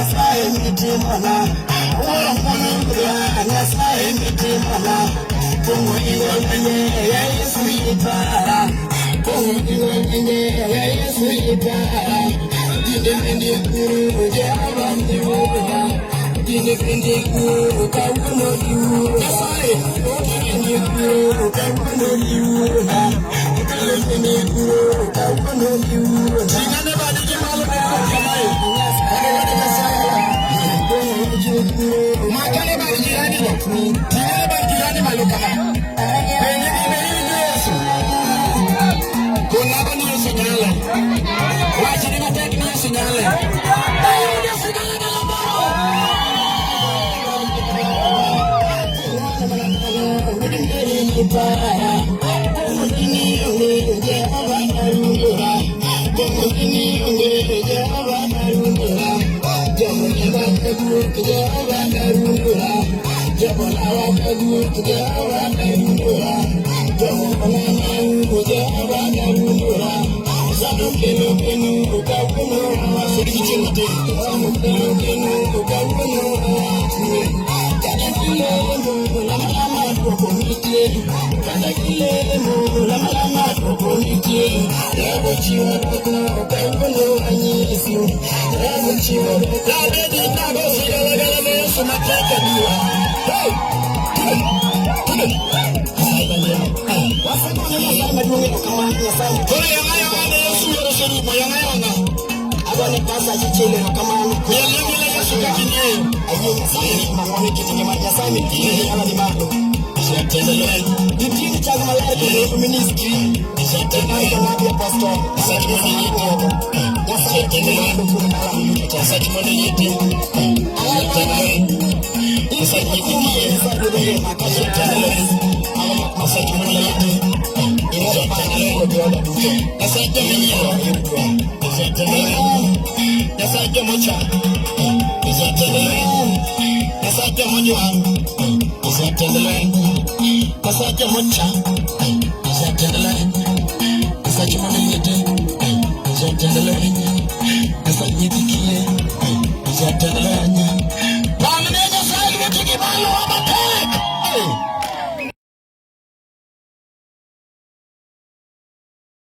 Nyasaye mitimona. Wuoro ng'wono ruodha Nyasaye mitimona. Kuong'o ingo lwenje ya Yesu ipara. Kuong'o ingo lwenje ya Yesu ipara. Tinde bende kuro Jehova miwuora. Tinde bende kuro kawuono iwuora. Nyasaye bende kuro kawuono iwuora. Tinde bende kuro kawuono iwuora. Ting'ane badi gi malo kamae. Nyasaye. Makane bad jirani no. Ting'ane bad jirani malo kama. Penje ni be iwinjo Yesu. Konago ni Yesu nyale. Wachne matek ni Yesu nyale. Yesu nyale gala moro. Hey! Koro yang'a yang'a ne Yesu wer oserumo yang'a yang'a. Agone pasa chichele kamano. Miel miel Yesu kaka ing'eyo. Ayie Nyasaye mang'ono kit ngima Nyasaye miting'e ala ni malo. Nitie chag maler kendo ministry. Mar jonabi apostol. Nyasaye ting'e malo kuom dala duto. Nyasach mondo yete. Nyasach nyithi kiye. Nyasach mondo yete. Nyasach joma inyiero. Nyasach joma ocha. Nyasach joma ojwang'. Nyasach joma ocha. Nyasach mondo yete. Nyasach nyithi kiye.